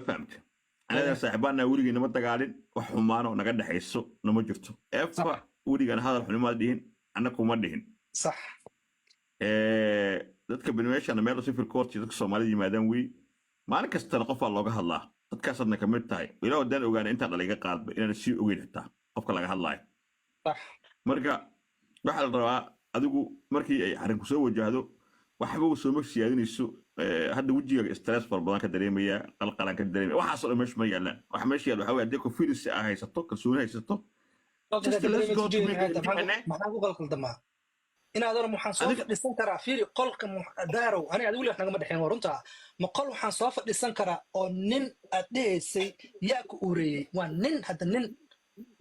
Fahamta? Anaga saaxiibaana weligii nama dagaalin, wax xumaano naga dhexayso nama jirto. Efa weligaan hadal xunimaad dhihin, anna kuma dhihin. Dadka banimeeshana meel civil court dadka Soomaalida yimaadaan wey, maalin kastana qofaa looga hadlaa, dadkaasadna kamid tahay. Ilaa haddaan ogaana intaan dhaliga qaadba inaan sii ogeyn xitaa qofka laga hadlaayo. Marka waxaa la rabaa adigu markii ay arrin kusoo wajahdo, waxba sooma siyaadinayso. Hadda wejigaaga stress fara badan ka dareemaya, qalqalan ka dareemaya, waxaasoo dhan meesha ma yaalaan. Waxa meesha yaalla waxaa weye haddii confidence aa haysato, kalsooni haysato, just let's go to make it. Maxaan ku qalqaldamaa inaadan? Waxaan soo fadhiisan karaa, fiiri, qolka daarow, aniga adigu weli wax nagama dhexeen, waa runtaa. Ma qol waxaan soo fadhiisan karaa oo nin aad dhehaysay yaa ku uureeyey? Waa nin hadda, nin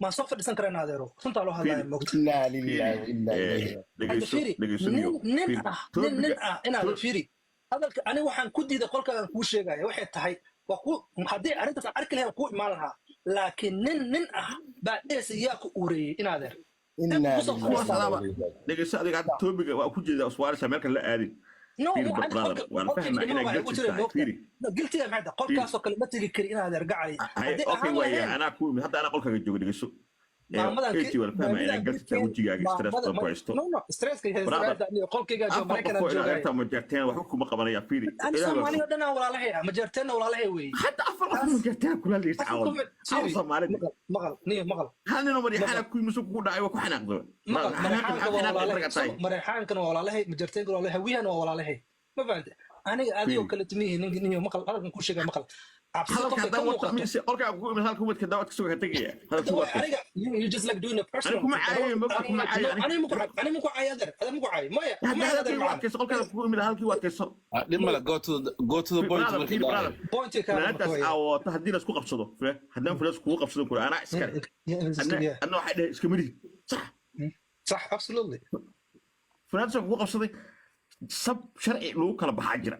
maan soo fadhiisan karaa inaadeero? Runtaa loo hadlaya, moogta? Inaa lillahi wa inaa ilayhi. Hadda Dhegeyso. fiiri. Dhegeyso. Nin Niyo nin fiiri ah, nin nin topiga ah inaad fiiri hadalka. Aniga waxaan ku diiday qolkaagan kuu sheegaya waxay tahay, waa ku haddii arrintaas aan arki lahayn, kuu imaan lahaa, laakiin nin nin ah baa dhehaysa yaa ku uureeyey, inaadeer Inaa kusoo lillahi kuwaas fadhiistaa. adaaba. Dhegeyso, adiga hadda topiga waa ku jeeda uswaarisa, meel kale la aadin. No. Fiiri, aniga brother, qolka waan qolkayga fahmaa imaan inaad waxay ugu guilty jireen tahay. moogta. Fiiri. No, guiltiga maxay tahay? Qolkaasoo kale ma tegi kari inaadeer gacali Hay. haddii Okay. ahaan Waaya lahayn anaa ku imid hadda, anaa qolkaaga jooga. Dhegeyso. Maamadan Katie, waan fahmaa inaad guilty tahay, wejigaaga stress badan ku haysto. No, stresska Brother, qolkayga jooga, afar Maraykanaan qof oo inaad joogaya. aragtaa majeerteen waxba kuma qabanaya. Fiiri. Ani Ilaah baa Soomaaliya oo dhan aan walaalahay ah, majeerteenna walaalahay weeye. Hadda afar qof oo majeerteen kula hadlaysa Taas caawan kuma caawa fiiri. Soomaalida. Maqal, maqal niyo, maqal. Hal ninoo Maqal. maryaxaana ku yimid kugu dhacay, waa ku xanaaqdo. Maqal. Xanaaqi Mareexaanka maxaa waa xanaaqay walaalahay. markaa tahay? Mareexaankana waa walaalahay, majeerteenkana waa walaalahay, hawiyahana waa walaalahay, ma fahante? Aniga adigoo Fiiri. kale timihi niyo, maqal, hadalkan kuu sheegaya, maqal. Cabsi Hadalka qofka ka haddaan wata muuqato. Mise qolkaa kugu imid halka umadka daawad kasoo tegaya hadalka Hadda waa adkayso. aniga you just like doing a Ani personal kuma thing. caayayo, mogta, kuma caayo ani. Aniga ma ku caayo, adeer, adeer ma ku caayo, maya, kuma Hadda caayo, adeer hadalkii u macaan. adkayso, qolkaada kugu imid, halkii u adkayso. Dhib male, go to the point. Brother, Markii fiiri, brother. Pointiga kaada marka Funaanadaas waya. aawooto haddii laisku qabsado, haddaan funaanadaas kugu qabsado kula anaa iskale, adna adna waxay dhaheen iskama lihid, sax? Sax, absolutely. Funaanadaas kugu qabsaday, sab sharci lagu kala baxaa jira.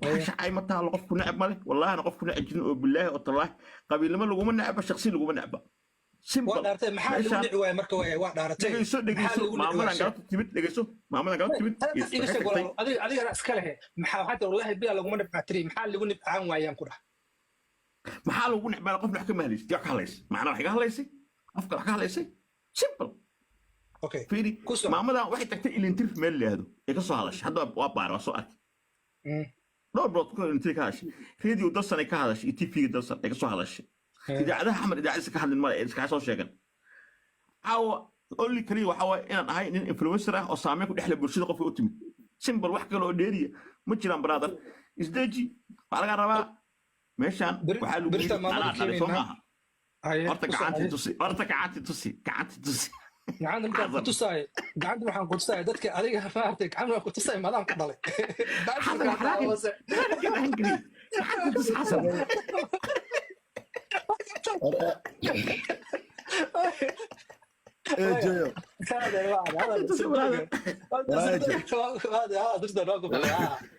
Waxa shacay ma taalo, qofku necab male, wallahina qofku necab jirin oo bilaahi oo tallaahi, qabiilnimo laguma necba, shakhsi laguma necba. Waa Simple. dhaartay, maxaa lagu Meeshaan nici waaya marka? Waaya, waa dhaaratay. Dhegeyso. Maxaa Dhegeyso. lagu nici Maamadan waaya? galabta timid, dhegeyso, maamadan galabta timid Hadalkaas iga waxay sheeg. tagtay. Walaalo, adiga adigana iska lehe, maxaa waxaa tiri wallahi bilaa laguma nibcaa tiri, maxaa lagu nibcaan waayaan ku dhah? Maxaa lagu necbaa? Qof wax ka mahadlaysay, yaa ka hadlaysay, macnaa wax iga hadlaysay, qofka wax ka hadlaysay, simple. Okay. Fiiri. Ku soco. Maamadan waxay tagtay Ilintir meel la yidhaahdo ee ka soo hadashay. Hadda waa baara, waa soo arkay. Dhowr bilood ka hor Ilintir ka hadashay, Radio Dalsan ay ka hadashay iyo TV Dalsan ay ka soo hadashay, idaacadaha Xamar idaacadiisa ka hadlin male ee iskaga soo sheegan. Caawa only kaliya waxaa waaye inaan ahay nin influencer ah oo saameyn ku dhexle bulshada qofka u timid. Simple, wax kale oo dheeriya ma jiraan. Brother, isdeji. Waxaa laga rabaa meeshaan waxaa lagu Berita yidhi maamada anaa dhalay, soo keenaynaa. maaha? Haye, Horta ku soco. gacantii tusi, horta gacantii tusi, gacantii tusi. Gacanta markaan ku Xasan. tusaayo, gacanta waxaan ku tusaaya dadka adiga maartay, gacanta waxaan ku tusaaya madaan ku dhalay. Xasan xanaaqin, xanaaqin, angry, gacantii tusi, Xasan. Ee Jeyo. Tusi, brother.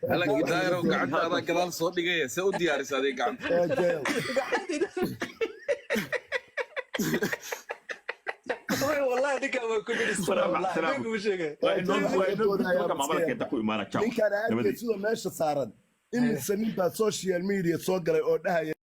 Hala Daahiro, gacanta adaa gadaal soo dhigaya, see u diyaarisa adiga gacanta? Ee Jeyo. Wallahi ninkaan waa communist. Salaam, wallahi salaam. ninka uu sheegay. Waa inoo marka maamada keenta ku imaana. Ciao. Ninkaan Nabadii. arkay sidoo meesha saaran, imise nin baa social media soo galay oo dhahaya?